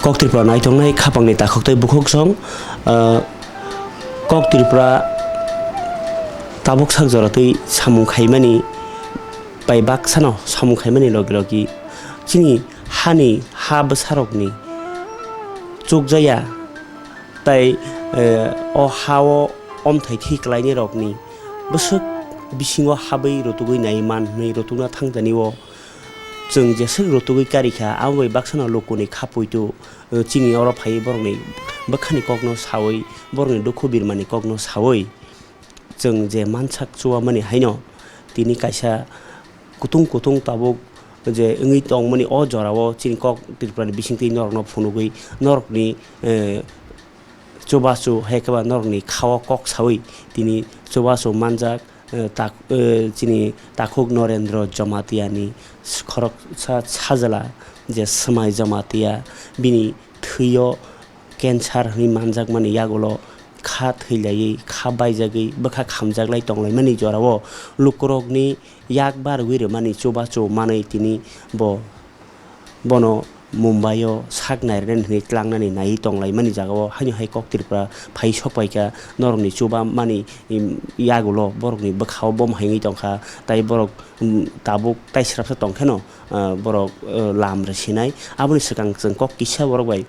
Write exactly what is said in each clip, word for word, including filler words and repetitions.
Kok Tripura naitongnai khapangni takhuk tei bukhuk song, ah, Kok Tripura tabuk sak jora twi samung khaimani bai baksano samung khaimani logi logi chini hani ha bwsarokni chukjaya tei, eh, o ha-o omthai thi klainai rokni bwswk bisingo habwi rutugwi nai man hwnwi rutukna thangtani o chwng jeswk rutugwi karikha, abo bai baksano lukuni kha poito, eh, chini oro phaiwi borokni bwkhani kokno sawi, borokni dukhu birmani kokno sawi, chwng je mansak chuwamani haino tini kaisa kutung kutung tabuk je wngwi tongmani o jorao chini Kok Tripurani bisingtwi norokno phunugwi norokni, eh, chubachu hai khe ba norokni kha-o kok sawi tini chubachu manjak, eh, tak-, eh, chini takhuk Norendra Jamatia ni khoroksa sajla je Swmai Jamatia bini thwi-o cancer hwnwi manjakmani yagulo kha thwi laiwi, kha baijagwi, bwkha khamjak lai tong laimani jorao lukurokni yak barwi rwmani chubachu manwi tini bo, bono Mumbai-o sak nairwknani hwnwi tlangnani naiwi tong laimani jagao haino hai Kok Tripura phai sok paikha norokni chubamani, im, yagulo borokni bwkha-o bom hai wngwi tongkha, tai borok, um, tabuk tai srapsa tongkheno, ah, borok, eh, lam rwsinai. Aboni swkang chwng kok kisa borok bai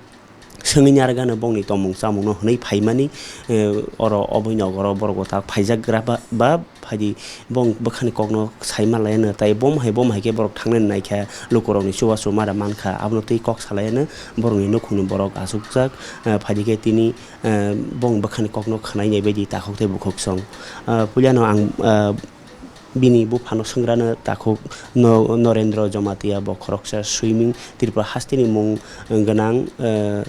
swngwi narwkgano bongni tongmung chamungno hwnwi phaimani, eh, oro oboni nogoro borok bo tak phaijak gra ba, ba phaidi bong bwkhani kokno sai manlaiano, tai bom hai bom hai khe borok thangnani naikha, lukurokni chubachu mada mankha, abono twi kok salaiano borokni nukhungni borok achukjak, eh, phaidi khe tini, eh, bong bwkhani kokno khwnai nai baidi takhuk tei bukhuk song. Ah, puilano ang, ah, Bini buphano swngrano takhuk no-, Norendra Jamatia, bo khoroksa swimming Tripura hasteni mung gwnang, eh,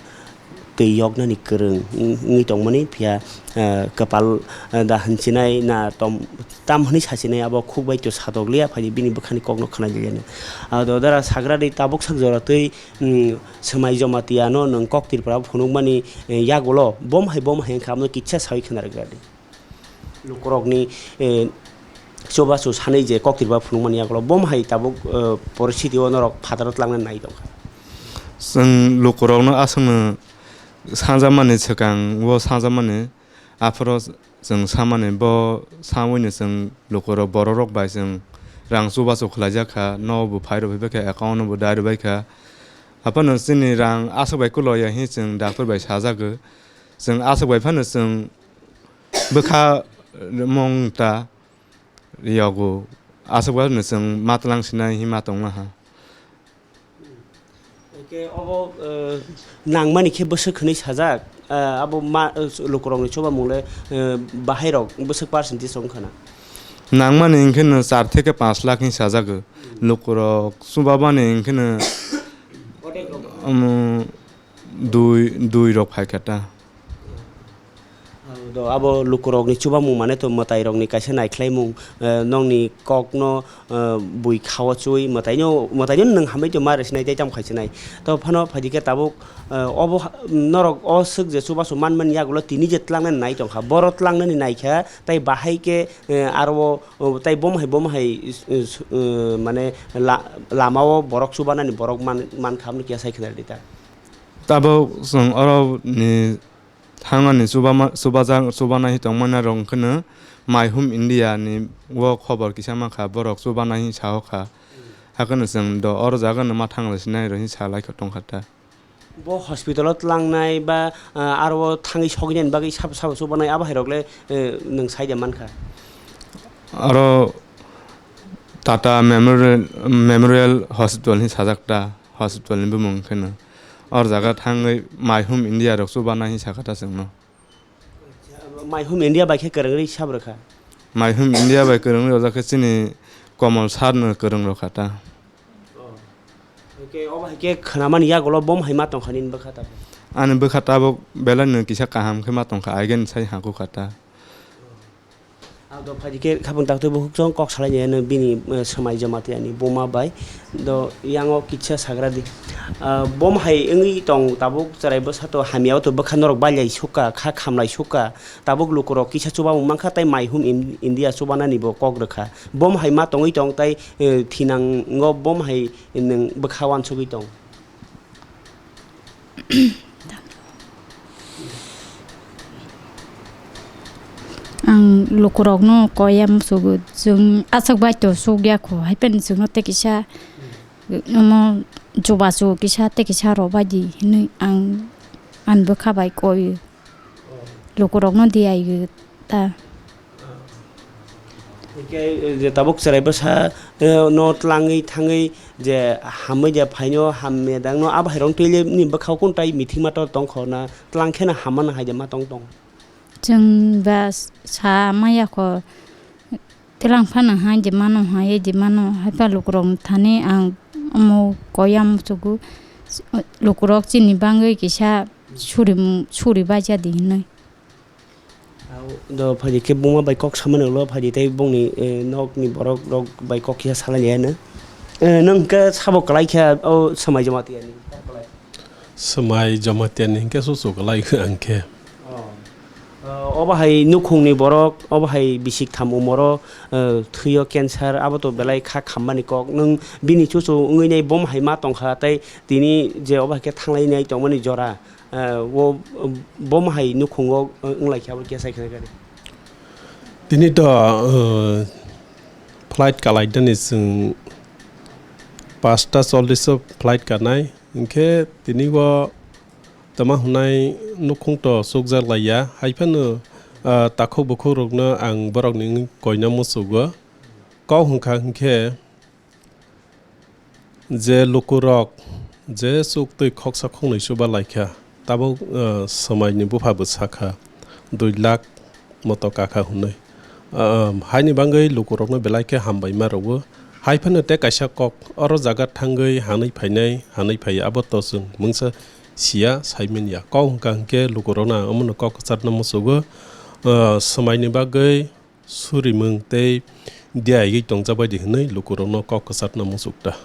twi yoknani kwrwng wng-, wngwi tongmani, phiya, eh, kwpal, eh, da hinsinai na tom-, tam hwnwi sasinai abo khuk bai to satokliya, phaidi bini bwkhani kokno khwnai liya. Ado dara sagradi tabuk sak jora twi, mm, Swmai Jamatia no nwng Kok Tripura phunukmani, eh, yagulo bom hai bom hai wngkha, abono kisa sawi khna rwgradi. Lukurokni, eh, chubachu sanwi je Kok Tripura phunukmani yagulo bom hai tabuk, eh, poristiti o norok phataro tlangna nai tongkha. Chwng lukurokno aswkno sanjakmani swkang o sanjakmani aphuru chwng samani bo sawino chwng lukurok bororok bai chwng rang chubachu khlaijakha, nobo phairok phaibaikha, account no bo dai rwbaikha. Aphano chini rang aswk bai kwlaiya hinwi chwng doctor bai sajago. Chwng aswk bai phano chwng bwkha mung ta yogo, aswk bai phano chwng matwlang sinai hinwi ma tongma ha. Hwnkhe obo, eh, nangmani khe bwswk hwnwi sajak, eh, abo ma, eh, lukurokni chubamung le, eh, bahairok bwswk percentage wngkha na? Nangmani hwnkhe no char theke panch lakh hinwi sajago. Lukurok chubamani hwnkhe no, omo, dui, dui rok phaikha ta. Do abo lukurokni chubamung mane to mwtairokni kaisa naikhlaimung, eh, nokni kokno, eh, bui khao chui mwtaino, mwtaino nwng hambai to ma rwsinai tei tamo khaisinai. To phano phaidi khe tabuk, eh, obo ha-, norok o swk je chubachu manmani yagulo tini je tlangnani nai tongkha, boro tlangnani naikha tei bahai khe, eh, aro o, o, tei bom hai bom hai, eh, s-, eh, mane la-, lamao borok chubanani borok man-, mankha, aboni kisa sai khna rwdi ta. Tabuk chwng oro ni thangmani chubama, chubajak, chubanai tongmani rok hwnkhe no My Home India ni o khobor kisa mankha, borok chubanai hinwi sahokha. Hakheno chwng do oro jaga no ma thang rwsinai rw hinwi salaikha tongkha ta. Bo hospital o tlangnai ba, ah, aro thangwi sogwi nani bagwi sabo sabo chubanai abo hai rok le, eh, nwng sai de mankha? Aro Tata Memorial, Memorial Hospital hinwi sajak ta, hospital ni bumung kheno. Or jaga thangwi My Home India rok chubanai hinwi sakha ta chwngno. My Home India bai khe kwrwngwi sab rwkha? My Home India bai kwrwngwi rwjak khe chini Komol sir no kwrwng rwkha ta. Oh. Hwnkhe obo hai khe khwnamani yagulo bom hai ma tongkha nini bwkha tabuk? Ani bwkha tabuk belai no kisa kaham khe ma tongkha, again sai hakukha ta. Abo phaidi khe khapang taktwi bukhuk chwng kok salaini ano bini, eh, Swmai Jamatia ni buma bai. Do yango kisa sagra di. Ah, bom hai wngwi tong tabuk chwrai bwsa to hamya o to bwkha norok bailai sukha, kha khamlai sukha. Tabuk lukurok kisa chubamung mankha tei My Home in-, India chubanani bo kok rwkha. Bom hai ma tongwi tong tei, eh, thinango bom hai nwng bwkha uansugwi tong. Ang lukurokno koi ya musugo, chwng aswk bai to suk ya kho, hai phano chwngno tei kisa, omo chubachu kisa tei kisa rw bai di hinwi ang ani bwkha bai koi. Lukurokno di ai ta. Hwnkhe, eh, je tabuk chwrai bwsa, eh, no tlangwi thangwi je hamwi je phaino hamya dangno abo hai rong twi le nini bwkhao kun tai mithima to tong kho na tlang khe na hamma nang hai je ma tong tong. Chwng ba sa maya kho tlang phano hai je mano hai je mano hai pa lukurok thani ang omo koi ya musugo lukurok chini bangwi kisa suri suri baja di hinwi. Do phaidi khe buma bai kok samani ulo phaidi tei bongni, eh, nokni borok rok bai kok kisa salai ya no. Eh, nung khe sabo kwlai khe o Swmai Jamatia ni. Swmai Jamatia ni hwnkhe susu kwlai ang khe. Oh. Oh, obo hai nukhungni borok, obo hai bisik tham umoro, eh, thwio cancer, abo to belai kha khammani kok. Nung bini chuchu wngwi nai bom hai ma tongkha tei tini je obo hai khe thanglai nai tongmani jora. Eh, o, bo mahai nukhungo, eh, wnglaikha, abo kesa khe kari. Tini to, eh, flight kalaidani chwng pasta chollish o flight kanai, hinkhe tini o tama hwnai nukhung to chukjak laiya, hai phano, eh, takhuk bukhuk rokno ang borokni wngwi koina muchugo. Kok hwnkha hinkhe, je lukurok je chuk twi khoksa khoknwi chuba laikha, tabuk, eh, swmaini bupha bwsa kha, dui lakh moto kakha hwnwi. Ah, haini bagwi lukurokno belai khe hambai ma rwo. Hai phano tei kaisa kok, oro jaga thangwi hanwi phainai, hanwi phai abo to chwng mungsa siya, sai manya. Kok hwnkha hinkhe lukurokno ang omono kok kwcharno muchugo, ah, swmaini bagwi surimung tei diyaigwi tongjak bai di hwnwi lukurokno kok kwcharna muchuk ta.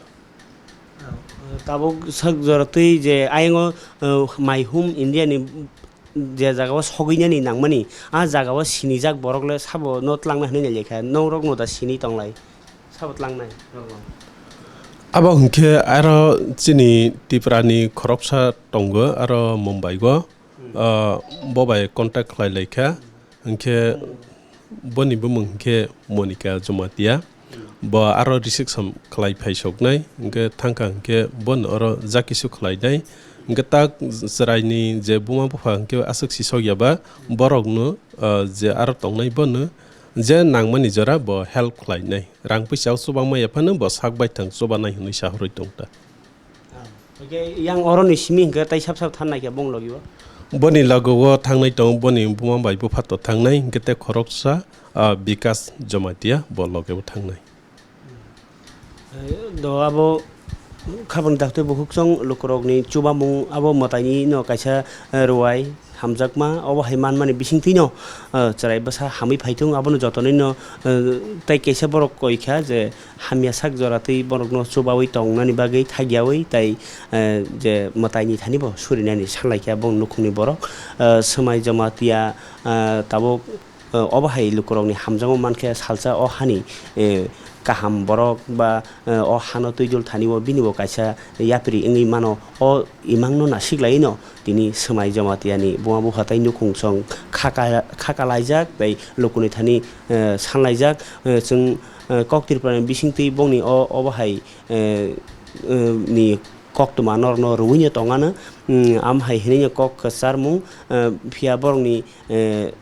Tabuk sak jora twi je ayang o, uh, mai hum India ni je jaga o sogwi nani nangmani, a jaga o sinijak borok le sabo no twlangna hwnwi nai lekha, norok no da sini tonglai, sabo twlangnai? Abo hwnkhe aro chini Tripura ni khoroksa tongo, aro Mumbai o. Hmm. Ah, bo bai contact khlai lai kha, hinkhe boni bumung hinkhe Monika Jamatia. Hmm. Bo aro reception khlai phai soknai, hinkhe thangkha hinkhe bono oro jakisu khlainai. Hinkhe tak chwraini je buma bupha hinkhe aswk sisok ya ba, borokno, ah, je aro tongnai bono je nangmani jora bo help khlainai. Rang puisa o chubangma ya phano bo sak baithang chubanai hwnwi sahorwi tong ta. Hwnkhe yang oroni simi hwnkhe tai sab sab thangnai khe bong logi o? Boni logo o thangnai tongo, boni buma bai bupha to thangnai, hwnkhe tei khoroksa, ah, Bikas Jamatia bo loge o thangnai. Do abo khabang daktwi bukhuk chwng lukurokni chubamung abo mwtaini no kaisa, eh, rwai. Hamjakma, obo hai manmani bisingtwino, ah, chwrai bwsa hamwi phaithung, abono jotonoino, ah, tei kaisa borok koikha je hamya sak jora twi borokno chubawi tongnani bagwi thagyawi tei, ah, je mwtaini thanibo surinani sanlaikha bong nukhungni borok. Ah, Swmai Jamatia, ah, tabuk, ah, obo hai lukurokni hamjakma mankhe salsa o hani, eh, kaham borok ba, eh, o hano twijol thani o bini bo kaisa yapri wngwi mano. O imangno nasikhlaiwi no tini Swmai Jamatia ni buma bupha tei nukhung song khaka, khaka laijak tei lukuni thani, eh, sanlaijak. Eh, chwng, eh, kok Tripura ni bisingtwi bongni o, obo hai, eh, eh, ni koktwma norokno rwino tongano, mm, am hai hinwi kok kwcharmung, eh, phiya borokni, eh,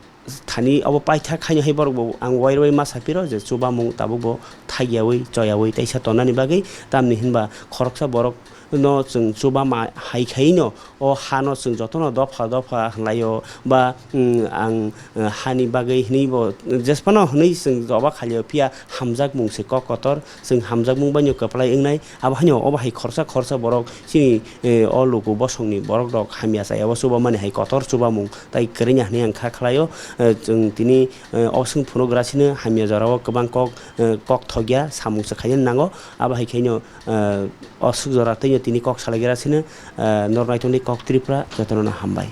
thani obo paithak haino hai borok bo ang uairwi ma sapiro je chubamung tabuk bo thagyawi choyawi teisa tonani bagwi, tamni hinba khoroksa borok no chwng chubama hai khaino o hano chwng jotono dopha dopha hwnlaio ba, mm, ang, eh, hani bagwi hwnwi bo jesphano hwnwi chwng obo khalio phiya hamjakmung se kok kotor. Chwng hamjakmung baino kwplai wngnai, abo haino obo hai khoroksa khoroksa borok chini, eh, o luku bosongni borok rok hamya chaya o chubamani hai kotor chubamung tai kwrwngya hwnwi ang kha khlaio. Eh, chwng tini, eh, o swng phunuk grasino hamya jorao kwbang kok, eh, kok thokya samung se khaina nango, abo hai khaino, eh, o swk jora tei tini kok salai grasino, eh, norok naitongdi kok Tripura jotono hambai.